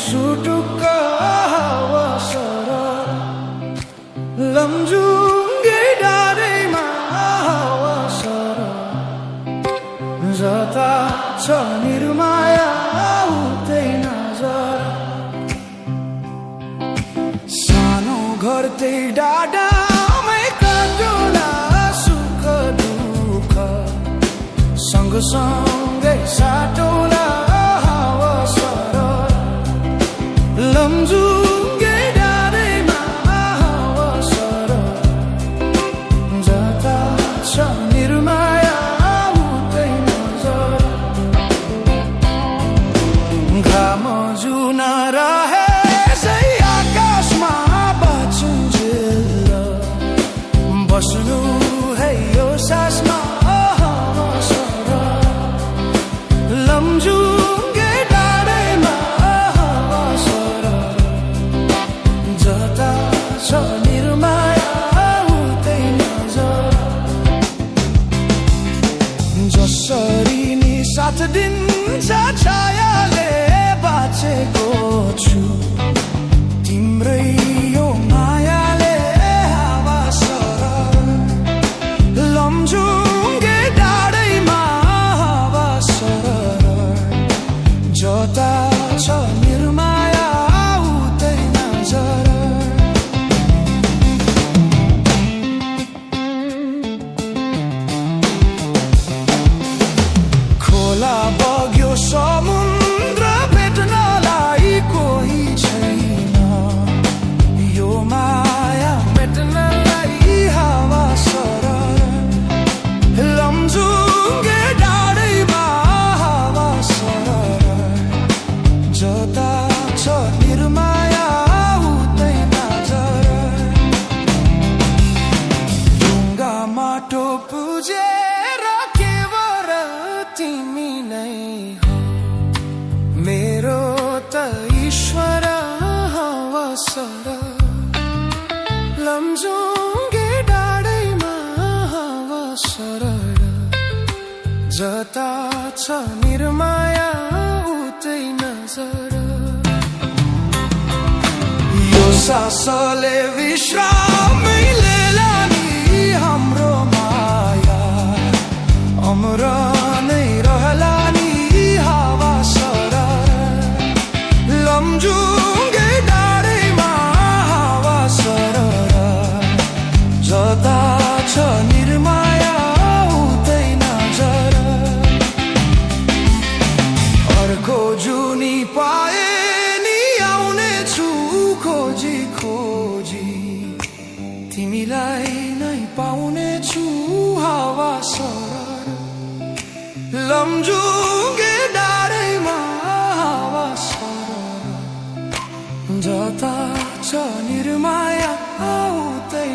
सुटुक्का हावा सरर लमजुङ्गे डाँडैमा हावा सरर जता छ निर्माया उतै नजर सानो घर त्यही डाँडामै काटुला सुख दुःख सँगसँगै साटौला हावा सरर लमजुङ्गे डाँडैमा हावा सरर जता छ निर्माया उतै नजर घाम जुन रहे आकाशमा बाँचुन्जेल बस्नु है यो सासमा लमजुङ्गे डाँडैमा हावा सरर जता छ निर्माया उतै नजर जसरी नि साथ दिन्छ छायाले बाँचेको छु तिम्रै यो मायाले हावा सरर लमजुङ्गे डाँडैमा हावा सरर जता छ निर्माया उतै नजर खोला बग्यो समुद्र भेट्नलाई कोही छैन यो माया भेट्नलाई हावा सरर लमजुङ्गे डाँडैमा हावा सरर जता छ निर्माया उतै नजर ढुङ्गा माटो पुजेर केवल तिमी नै हो मेरो त ईश्वर हावा सरर लमजुङ्गे डाँडैमा हावा सरर जता छ निर्माया उतै नजर यो सासले विश्रामै लिएला नि हाम्रो माया अमर नै रहला नि हावा सरर लमजुङ्गे डाँडैमा हावा सरर जता छ निर्माया उतै नजर अर्को जुनी पाए नि आउने छु खोजी खोजी तिमीलाई नै पाउने छु हावा सरर लमजुङ्गे डाँडैमा हावा सरर जता छ निर्माया उतै